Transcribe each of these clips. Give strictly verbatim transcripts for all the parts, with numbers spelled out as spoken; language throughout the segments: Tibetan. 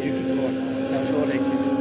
YouTube ཁོ། དང་ཤོག་ལེགས་ཅི།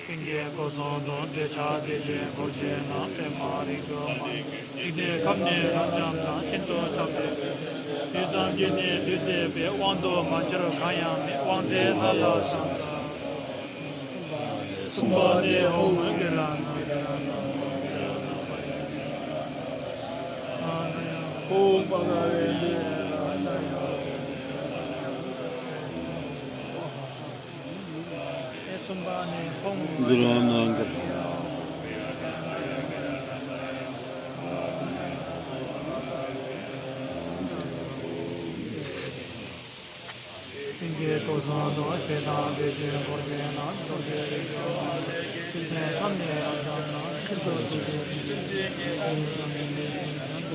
ཀུན་མཁྱེན་སྐུ་གསུང་ཐུགས། འདོད་ཆགས་དེ་བཞིན་འཁོར་བཅས་ན། པདྨ་རིགས་དྲུག་མ་ལུས་ཀྱི། འཇིག་རྟེན་ཁམས་ནས་རབ་འབྱམས་ན། ཤིན་ཏུ་ཁྱབ་པའི་ཚུལ། དུས་ཙམ་གྱི་ནི་དུས་ཚོད་པའི། དབང་དུ་མ་གྱུར་གང་ཡང་མེད། དབང་མཛད་ལྷ་ལ་ཕྱག་འཚལ། གསུམ་པ་ནི་ཧཱུྃ་གི་ར་ན། ཧཱུྃ་པ་ག་རེ་ཡི་ར་ན། གསུམ་པ་ནི་ཧཱུྃ་གི་ར་ན། ཀུན་མཁྱེན་སྐུ་གསུང་ཐུགས། ཞེ་སྡང་དེ་བཞིན་འཁོར་བཅས་ན། འཁོར་བཅས་རིགས་དྲུག་མ་ལུས་ཀྱི། འཇིག་རྟེན་ཁམས་ནས་རབ་འབྱམས་ན། ཤིན་ཏུ་ཁྱབ་པའི་ཚུལ། དུས་ཙམ་གྱི་ནི་དུས་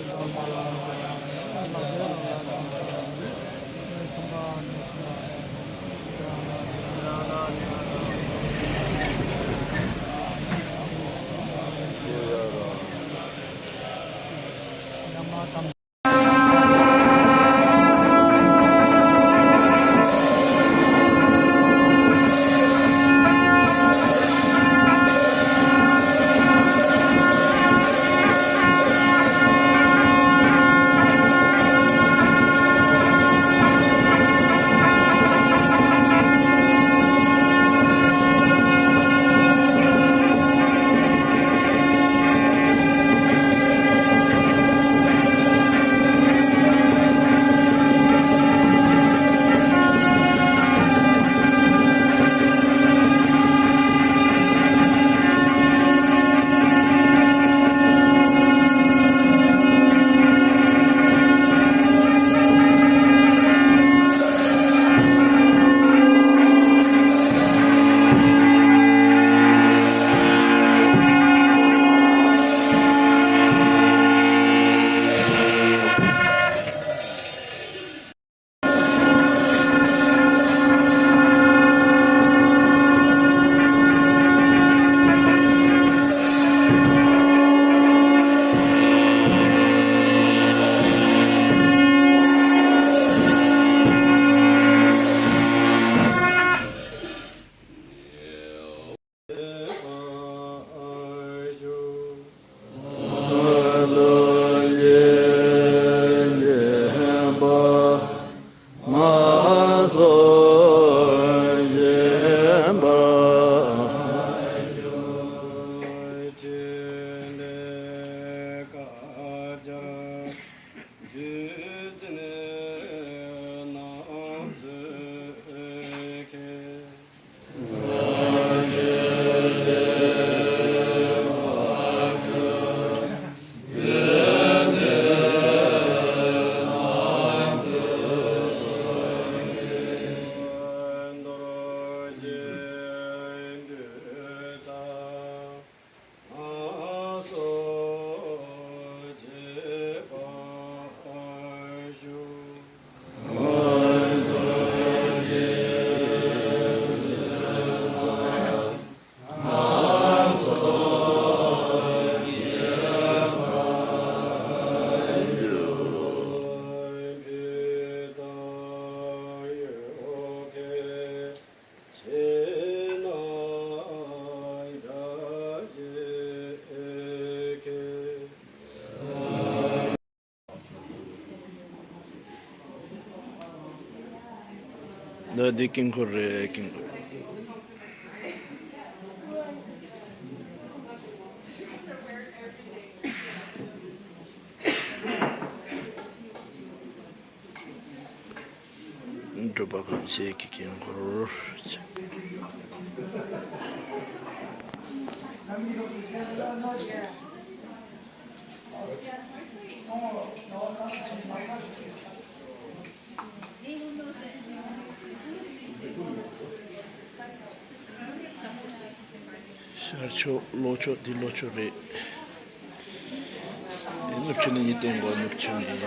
ཚོད་པའི། དབང་དུ་མ་གྱུར་གང་ཡང་མེད། དབང་མཛད་ལྷ་ལ་ཕྱག་འཚལ། གསུམ་པ་ནི་གསུམ་པ་ནི། ད་འདི་དཀྱིལ་འཁོར་རེད། དཀྱིལ་འཁོར། སྒྲུབ་པ་གང་བྱེད་ཀྱི་དཀྱིལ་འཁོར། ཤར་ཕྱོགས་ལྷོ་ཕྱོགས། འདི་ལྷོ་ཕྱོགས་རེད། འདི་ནུབ་ཕྱོགས་ནས་གཉིས་བསྟན་པ། ནུབ་ཕྱོགས་ནས།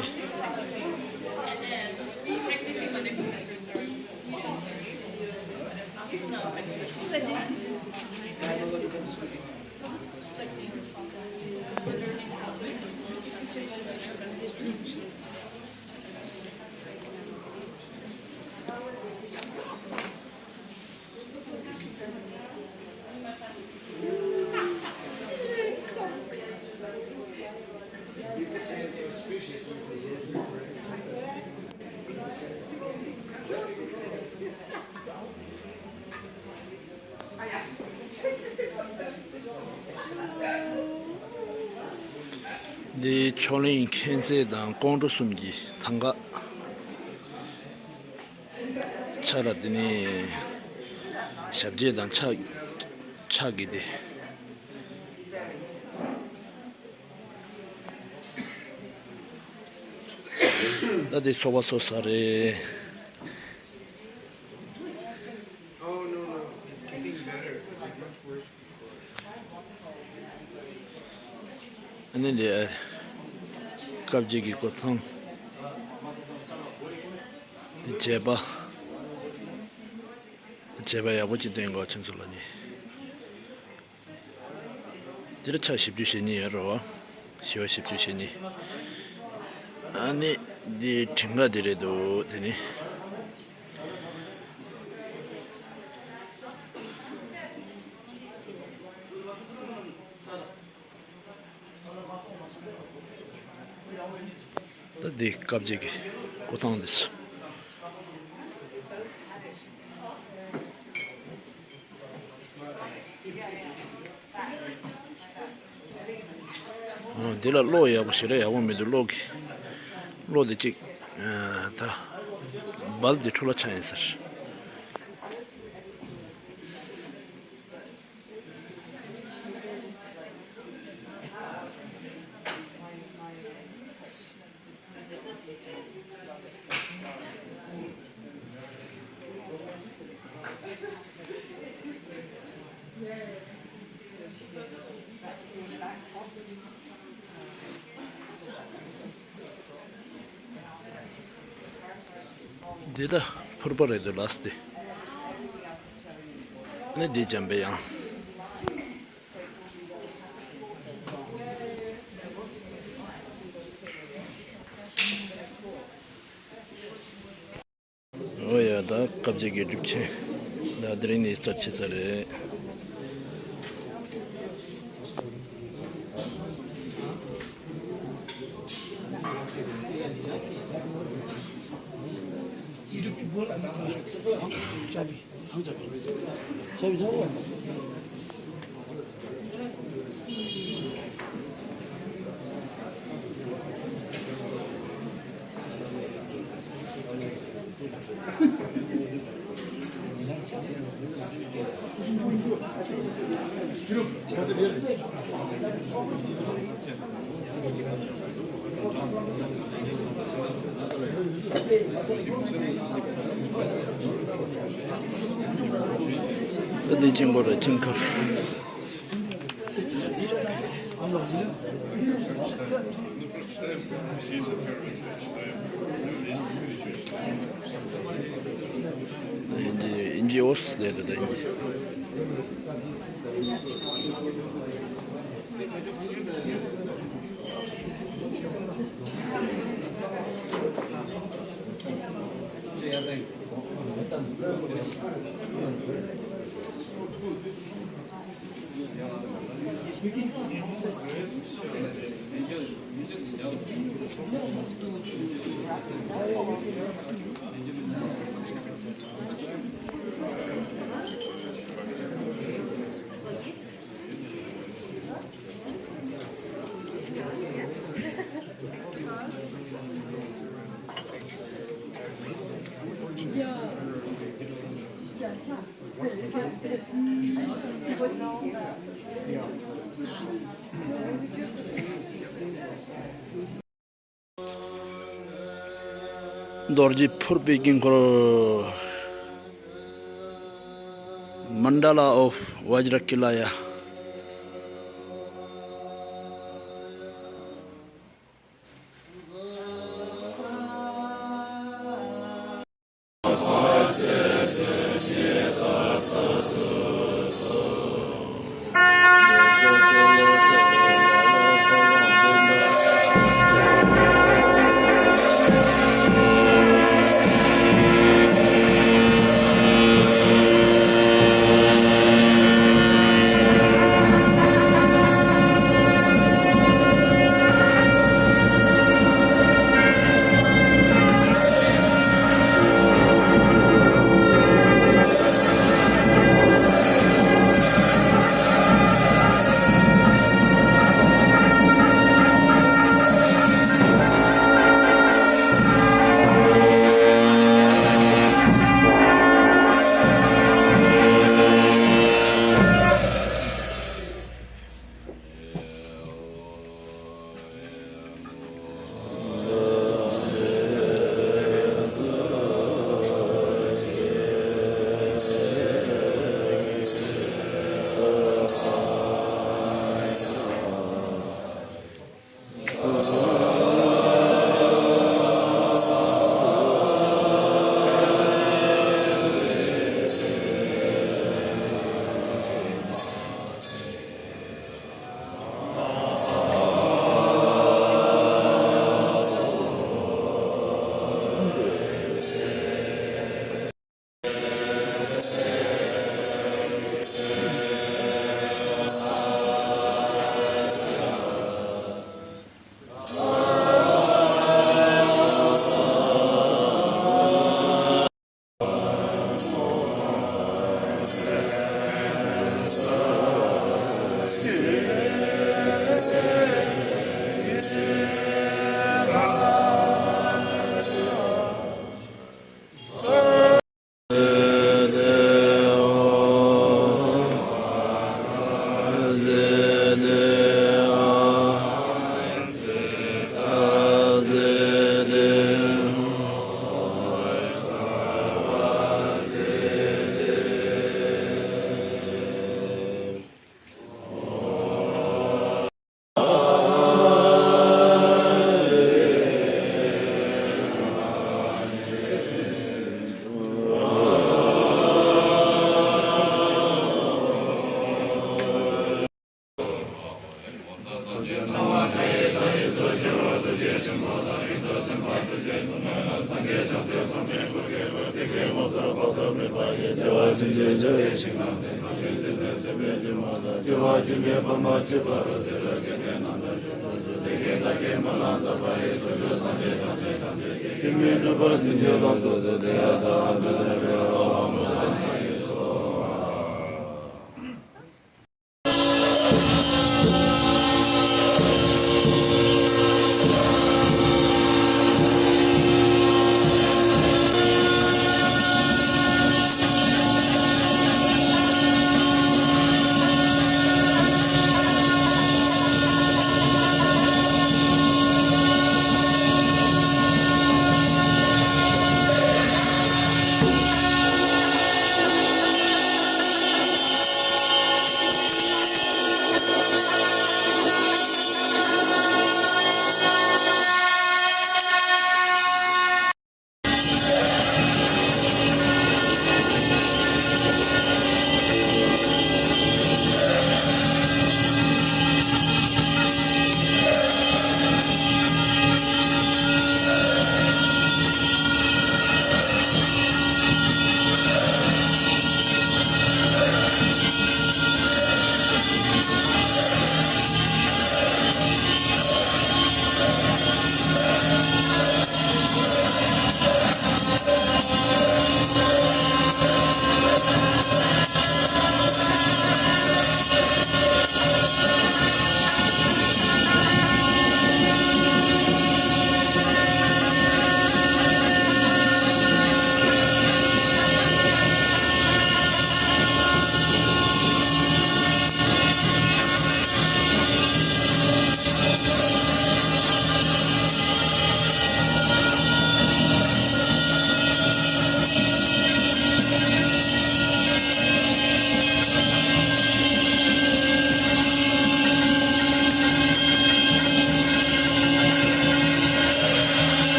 འདི་ཕྱོགས་གླིང་མཁྱེན་བརྩེ་དང་ཀོང་སྤྲུལ་གསུམ་གྱི་ཐང་ག། ཕྱག་ལ་དེ་ནས་ཞབས་རྗེས་དང་ཕྱག་ཕྱག་གི་དེ། ད་དེ་ཚོགས་པ་ཚོགས་ས་རེད། Oh, no, no. It's getting better. It was much worse before. ཨ་ནི་ལས་སྐབས་རྗེས་ཀྱི་སྐུ་ཐང་དེ་བྱས་པ། བྱས་པ་ཡག་པོ་ཅིག་བསྟན་དགོས་ཁྱེད་ཚོ་ལ་ནི། འདིར་ཕྱག་བཞི་བཅུ་ཞེ་གཉིས་ཡོད་རེད་བ། བཞི་བ་བཞི་བཅུ་ཞེ་གཉིས། ཨ་ནི་འདི་གྲངས་ཀ་འདི་རེད་འདུག་དེ་ནི། ད་འདི་སྐབས་རྗེས་ཀྱི་སྐུ་ཐང་འདི་སུ། འདི་ལ་གློག་ཡག་པོ་ཞེ་དྲག་ཡག་པོ་མི་འདུག་གློག་གི། གློག་འདི་གཅིག་ད་སྦལ་འདི་འཕྲོ་བརླག་ཆགས་ཡིན་ཟེར། འདི་ད་ཕུར་པ་རེད་འདུག་ལགས་ཏེ། ནི་འདི་འཇམ་པའི་དབྱངས། འོ་ཡ། ད་སྐབས་རྗེས་ཀྱི་སྒྲུབ་ཆེན་ད་དེ་རིང་ནས་སི་ཊར་ཊི་བྱེད་ས་རེད། ད་འདི་གཅིག་པོ་རེད། གཅིག་ཁར། ཨིན་ཇི་ཨིན་ཇི་ཨོ་སི་ལས་དུ་ད་ཨིན་ཇི། རྡོ་རྗེ་ཕུར་པའི་དཀྱིལ་འཁོར། Mandala of Vajrakilaya.